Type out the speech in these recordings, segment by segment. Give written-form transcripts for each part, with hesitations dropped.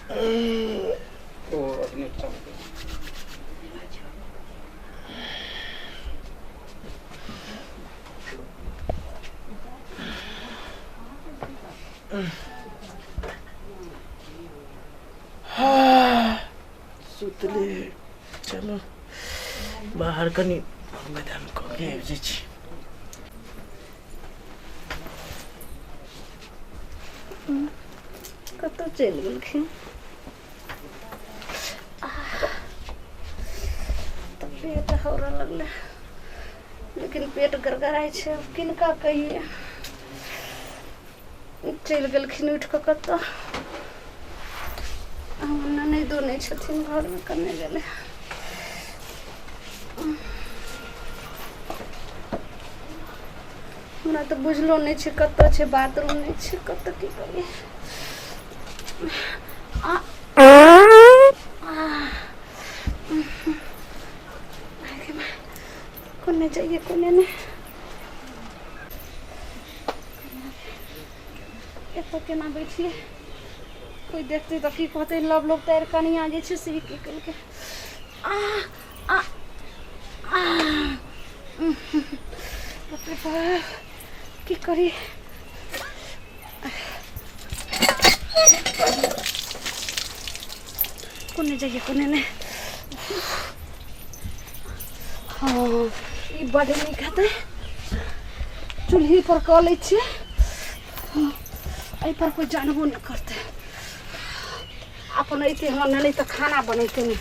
ओ अपने चल सुतले चलो बाहर कनि मैदान कऽ के आबि जाइ छी। कतऽ चलि गेलखिन? तऽ पेट हौरऽ लगलै, लेकिन पेट गड़गड़ाइ छै। किनका कहियै? चलि गेलखिन उठि कऽ कतऽ। हमर ननैदो नहि छथिन घरमे, कने गेलै? हमरा तऽ बुझलो नहि छै कतऽ छै बाथरूम, नहि छै कतऽ। की करियै? आ कोने जाइए, कोने नहि। एतऽ केना बैठिए? कोइ देखतै तऽ की कहतै? लव लोग तारि कनिया जे छै से की केलकै? आ आ आ बाप रे बाप, की करी? कोने जाइए, कोने नहि। हँ, ई बड्ड नीक हेतै। चूल्ही पर कऽ लै छियै, एहिपर कोइ जानबो नहि करतै। अपन अयतै हमर ननैद तऽ खाना बनेतै नहि।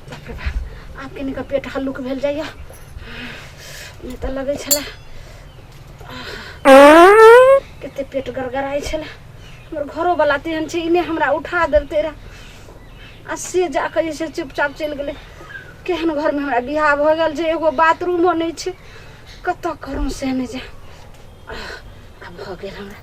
बाप रे बाप, आब कनिक पेट हल्लुक भेल जाइए, नहि तऽ लगै छलै कते पेट गड़गड़ाइ छलै। हमर घरोवला तेहन छै, ई नहि हमरा उठा देलतै रहए आ से जाकऽ जे छै चुपचाप चलि गेलै। केहन घरमे हमरा बियाह भऽ गेल जे एगो बाथरूमो नहि छै, कतऽ करू से नहि जाय। आब भऽ गेल हमरा।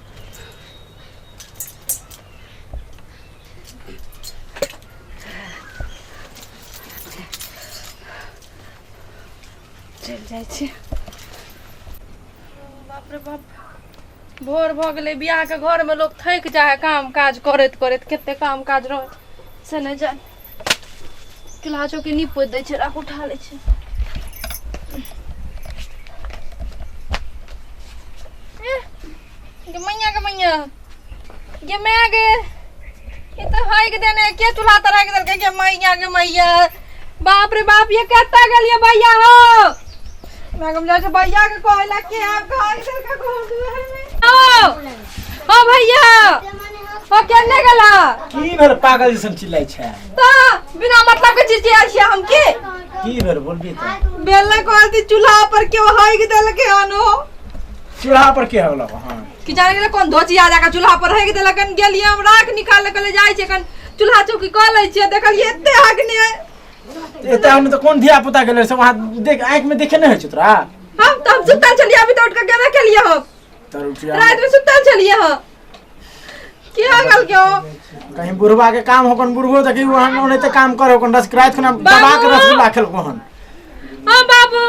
चलि जाइ छी। बाप रे बाप, भोर भऽ गेलै। बियाहके घरमे लोक थकि जाइ है काम काज करैत करैत। कते काम काज रहै से नहि जाय। चूल्हा चौकी नीप पोति दै छै, राख उठा लै छै। गे मैया, गे मैया, गे माय गे, ई तऽ हगि देने के चूल्हा तर हगि देलकै। गे मैया, गे मैया, बाप रे बाप, ये कतऽ गेलियै भैया हो? मैं हम जाइ छै भैया के कहै ला के आब हगि देलकै घर दुआर में। ओ ओ भैया ओ, केने गेला? की भेल, पागल जैसन चिल्लाइ छै? तऽ बिना मतलब के चिचियाइ छियै हम की? की भेल, बोलबी तऽ। बेल कहलती चूल्हा पर केओ हगि देलकै हन। ओ चूल्हा पर के होलक? हँ, कि जाने गेलै कोन धोचिया जाके चूल्हा पर हगि देलक हन। गेलियै हम राख निकाले के ले जाइ छियै, कन चूल्हा चौकी कऽ लै छियै, देखलियै एते हगने। एते हम तऽ कोन धिया पुता गेलै से वहाँ देख, आँखि में देखे नहि होइ छै तोरा? हम तऽ हम सुतल छलियै, अभी तऽ उठ के गेबे केलियै हम। तर उठिया राति में सुतल छलियै हम। की हगल क्यों? कहीं बुढ़वा के काम होकन, बुढ़बो देखी वहाँ ओनाहिते काम करे होकन। रस राति खुना दबा के रसगुल्ला खेलको हन। हाँ बाबू,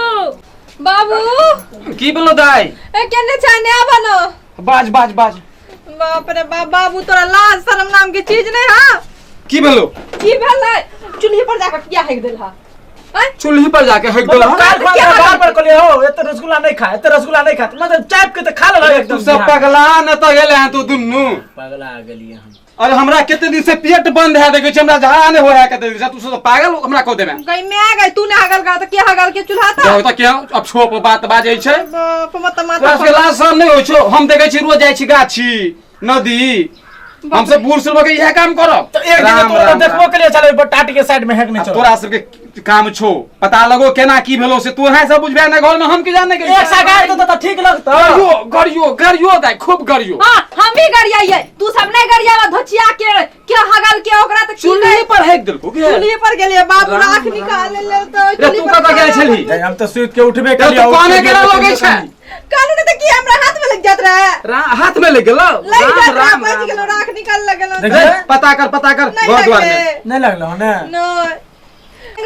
बाबू। की बोलो दाई? ए केने छै ने, आबा न। बाज बाज बाज। बाप रे बाप, बाबू तोरा लाज शरम नाम के चीज नहीं हा? की भेलो? की भेलै? चूल्ही पर जाके किया हेक देल हा? आँय? चूल्ही पर जाके हेक देल? मतलब काल क्या खुआ बात? बार बार कहलियै हो एते रसगुल्ला नहीं खा, एते रसगुल्ला नहीं खा, मतलब चाप के तऽ खा लेलक तू एकदम। सब पगला न तऽ गेले हैं तू दुन्नू। पगला गेलियै हम। अरे हमरा कते दिन से पेट बंद है, देखै छी हमरा जहाँ नहीं हो है कते दिन से। तू सब पागल हमरा कह देबे। गई मैं गई, तू ने हगल का तो के हगल के चूल्हा ता? देखो तऽ के अब छोप बात बाजै छै। बाप मत तोरा माथा। सबके लाज शरम नहीं होइ छौ? हम देखै छी रोज जाइ छी गाछी नदी, हम सब बूढ़ सूढ़ के इएह काम करब। तऽ एक दिन राम, तोरा राम, देखबो राम। के लिए चले टाटी के साइड में हेक नहीं आब चलो। तोरा सबके काम छौ, पता लगो केना की भेलो से तू सब बुझबे ना, घर में हम की जाने के। एक सगार तऽ ठीक लगतौ। गरियो गरियो गरियो दाइ, खूब गरियो। हाँ, हम भी गरियाइए, तू सब नहीं गरियावा। धोचिया के के हगल के ओकरा तो की चूल्ही पर हेक देलको के? चूल्ही पर गेलिए बाप, राम, राख राम। निकाले लेल तो रे चूल्ही तू पर कतऽ गेल छलही? हम तऽ सुति के उठबे रे केलियै। तू काने केना लगै छै? कानून त की हमरा हाथ में लग जात रहे। हाथ में लग गेलो। लग राम जात रहे, राम बच राम। गेलो, राख निकल लगलो। देखिए। पता कर, पता कर नहीं घर द्वार लगले। में। नहीं लगलो ने? नहीं।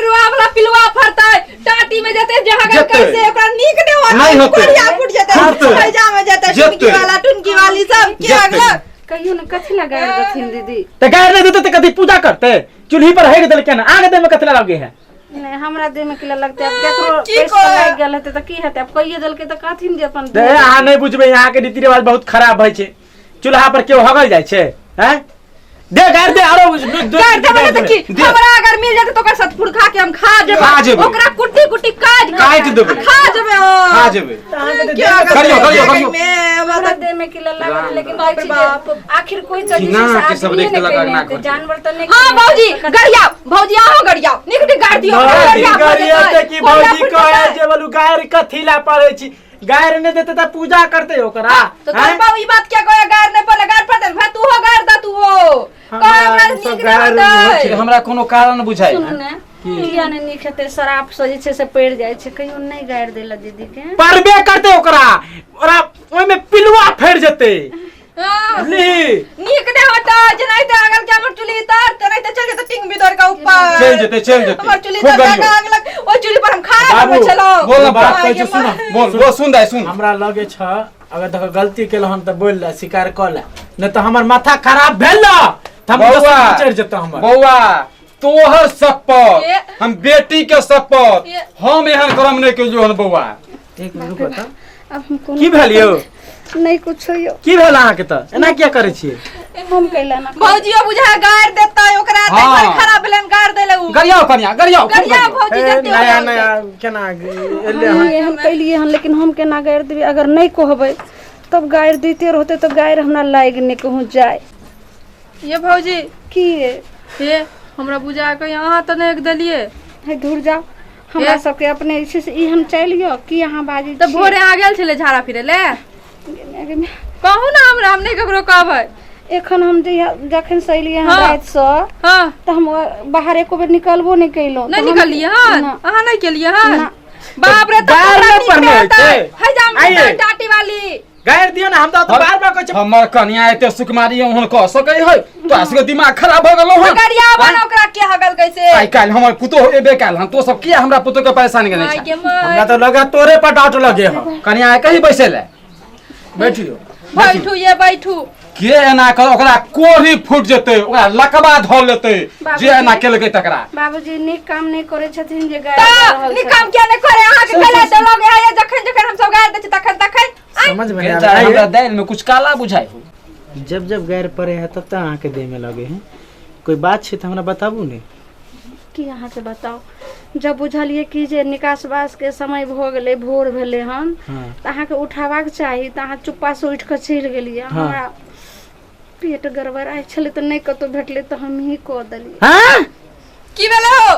रुआ वाला पिलुआ फरतै, टाटी में जेतै, जहाँ जेतै। कैसे ओकरा नीक नहीं होतै, नहीं होतै। कोरिया फूट जेतै, फुटतै। पैजा में जेतै, जेतै। टुनकी वाला, टुनकी वाली सब के जेतै। अगला। कहियो ने कथी लगा देथिन दीदी? तऽ गारि नहि देतै तऽ कथी पूजा करतै? चूल्ही पर हेग देलकै ने, आग देह में कथी लगे है? नहीं, हमरा देह में किला लगतै? आब केकरो की पैसा कहै? लागि गेल हेतै तऽ की हेतै? आब कहिए देलकै तऽ कहथिन जे अपन। दे, अहाँ नहि बुझबै, अहाँ के रीति रिवाज बहुत खराब होइ छै। चूल्हा पर केओ हगल जाइ छै? हैं, दे गारि दे आरो। गारि देबै ने तऽ की? दे। हमरा अगर मिल जेतै तऽ ओकर सतपुर खा के हम खा जेबै। खा जेबै। ओकरा कुट्टी कुट्टी काटि के काटि देबै। खा जेबै हम। खा जेबै। क्या अगर करियौ, करियौ, में करियौ। हमरा हमरा तऽ देह में किला लागल, लेकिन बाप कहै रे छी जे बाप। आखिर कोई तऽ जे घिना छै से के सब आदमीए देख ने देलक कयने अगना हेतै, घर के। जानवर तऽ नहि हाँ कयने भौजी हेतै। गरियाओ, भौजी आहो गरियाओ, नीक नीक गारि दियौ। भौजी गरियाओ, गरियते की? कोरिया भौजी फुटि कहै जेतै। जे बोलू गारि कथी ला पड़ै छी? गारि नहि देतै तऽ पूजा करतै ओकरा? तो हैं? तोर बाबू ई बात क्या कहे? गार नहीं पड़ले, गार पड़ते भाई, तू हो गार दा, तू हो कहे हमरा हमरा सब नीक गारि नहीं होइ होतै। छै। हमरा कोनो कारण बुझाइ। सुनू ने, किया नहि नीक हेतै? शराब से जे छै से पड़ि जाइ छै। कहियो नहि गारि देला दीदी के। पड़बे करतै ओकरा, ओकरा ओहिमे पिलुआ फैर जेतै। हाँ, बुझली? नीक नहीं होता, जेनाहिते आगल के हमर चुल्ही तर तेनाहिते चल जेतै टिंग भीतर के ऊपर। चलि जेतै, चलि जेतै। हमर चुल्ही खूब तर गरियौ। आग लग, ओहि चुल्ही पर हम खाना बाबू, बनबै छलहुँ। बोल ना। बात कहै छै, सुन। बोल बोल, सुन दाइ, सुन। हमरा लगे छ अगर देखो गलती केलहुँ हन तऽ बोल ले, स्वीकार कऽ ले, नहि तऽ हमर माथा खराब भेल न तऽ हम बौआ दोसर चढ़ि जेतौ हमर। बौआ, तोहर शपथ, ये। हम बेटी के शपथ, ये। हम एहन कर्म नहि केलियौ हन बौआ। एक मिनट रुकऽ तऽ। आब हम कोनो की भेल यौ? नहि कुछो यौ। की भेल अहाँके तऽ एना किया करै छियै? हम कैला ना। भौजियो बुझा गार देतै ओकरा, हाँ। ताहि दुआरे खराब भेलनि गार दैले उ। गरियाओ कनिया, गरियाओ, खूब गरियाओ गरियाओ। भौजी। ए, जते नया होतै। नया केना एलै हम हन? एहन कैलियै हन, लेकिन हम केना गारि देबै? अगर नहि कहबै तब गारि दैते रहतै, तऽ गारि हमरा लागि नहि कहूँ जाय। ये भौजी। की ये? हे, हमरा बुझा के अहाँ तऽ नहि देलियै। हे दूर जाउ, हमरा ए? सबके अपने जे छै से ई हम चलियो की अहाँ बाजै तऽ भोरे अहाँ गेल छलै झाड़ा फिरै ले? कहू ने हमरा, हम नहि ककरो कहबै। एखन हम जहिया जखन से एलियै हन हाँ। रातिसँ हाँ तऽ हम बाहर एको बेर निकलबो नहि केलहुँ। नहि तऽ हम- निकललियै हन? ना। अहाँ नहि केलियै हन? ना। बाप रे, तऽ गारि तोरा नहि नीक पढ़ने नहि होइ होतै। छै। है जाम आइए। टाटी वाली। गारि दियौ ने, हम तऽ बार बार कहै छियै। हमर कनिया एते सुकुमारी ओहन कह सकै है? तोरा सबके दिमाग खराब भऽ गेलौ हन। गरिया बना ओकरा के हगल कैसे? आइ काल्हि हमर पुतोह एबे काल्हि हन, तो सब किया हमरा पुतोह के परेशान केने माय छै? के माय। हमरा तऽ लगे तोरे पर डाउट लगे हँ। कनिया कहीं बैसे ले। बैठियो। बैठू ये, बैठू। के एना कर, ओकरा कोढ़ी फूट जेतै, ओकरा लकवा धऽ लेतै जे एना केलकै तकरा। बाबूजी नीक काम नहि करै छथिन जे गारि दऽ तऽ रहल नीक छथिन। काम किया नहि करे? अहाँके कहले तऽ लगे है, जखन जखन हम सब गारि दै छी तखन तखन आँय। समझ में नहीं बेचारा आबै। हमरा दालि में कुछ काला बुझाइ हो। जब जब गैर पड़े है तब तक अहाँके देह में लगे है। कोई बात छै तऽ हमरा बताबू ने। की अहाँके बताउ? जब बुझलियै कि जे निकास बास के समय भऽ गेलै, भोर भेलै हन, हाँ तऽ अहाँके उठाबाक चाही, तऽ अहाँ चुप्पा से उठि कऽ चलि गेलियै। हाँ। हमरा पेट गड़बड़ाइ छलै तऽ नहि कतहु भेटलै तऽ हमही कऽ देलियै। हँ। की भेलै हो?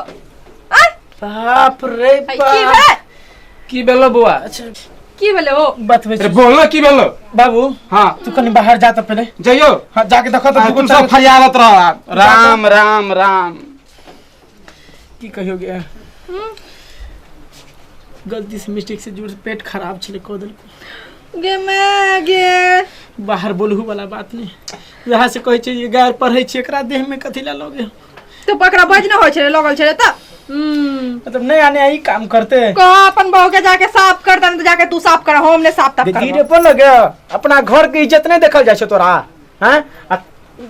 आँय? बाप रे की बाप। भेलै? की भेलो बौआ? की भेलै हो? बतबै अरे छी। बोल न, की भेलो? बाबू। हाँ। तू कनि बाहर जा तऽ पहिले। जइयो। हाँ, जाके देखो तऽ आ, दूगो तुम सब चारि फरियादत रह। राम राम राम। की कहियो गे, गलती से मिस्टेक से जोर से पेट खराब छलै, कऽ देलको। गे मैं गे। बाहर बोलहु वाला बात नहीं। वएह से कहै छै जे गारि पढ़ै छी, एकरा देह में कथी ला लगे? तऽ ओकरा बज नहि होइ छलै, लगल छलै तऽ मतलब नया नया ई काम करते। कह अपन बहू के जाके साफ कर दे, जाके तू साफ कर, हम ने साफ ताफ धीरे करबो। पर लगे अपना घर के इज्जत नहीं देखल जाइ छै तोरा? हैं, आ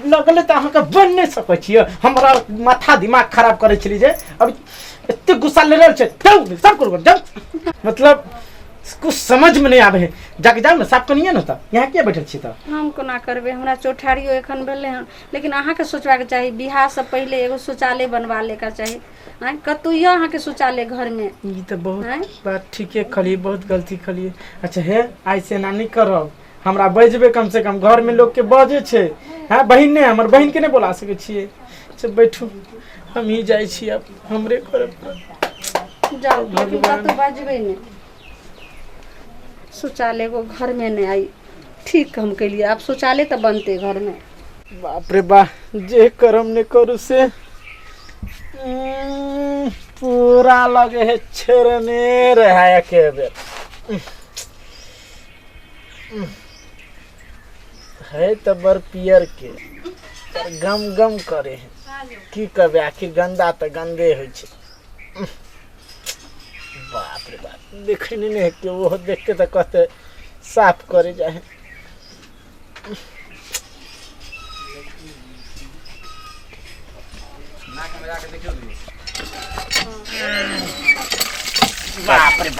लगले तऽ अहाँके बनि नहि सकै छियै। हमरा माथा दिमाग खराब करै छली जे अभी एते गुस्सा ले रहल छै। जाउ, सब करू, जाउ। मतलब कुछ समझ में नहीं आवे है। जाके जाउ ने, साफ करिए ने। तऽ यहाँ किया बैठल छी तऽ? हम कोना करबै? हमरा चौठारियो एखन भेलै हन, लेकिन अहाँके सोचबाक चाही, बियाहसँ पहिले एगो शौचालय बनवा लेके चाही। आँय, कतहु यऽ अहाँके शौचालय घरमे? ई तऽ बहुत आँय? बात ठीके कहलियै, बहुत गलती कहलियै। अच्छा हे, आइ से एना नहि करब। हमरा बजबै कम से कम, घर में लोग के बजे छै। हाँ, बहिन नहि, हमर बहिन के नहि बोला सकै छियै। अच्छा बैठू, हम ही जाइ छी, आब हमरे करे पड़त। जाउ, लेकिन कतहु बजबै नहि। शौचालय एगो घरमे नहि आई, ठीक हम केलियै। आब शौचालय तऽ बनतै घरमे। बाप रे बा, जे करम ने करू से पूरा लगे है छेड़ने रहा एके बेर। है तऽ बड़ पियर के पर गम गम करे है। की कहबै, आखिर गंदा तऽ गंदे होइ छै। बाप रे बाप, देखै नहि ने है केओ, ओहो देखते तऽ कहते साफ करे जाइ है। बाप रे।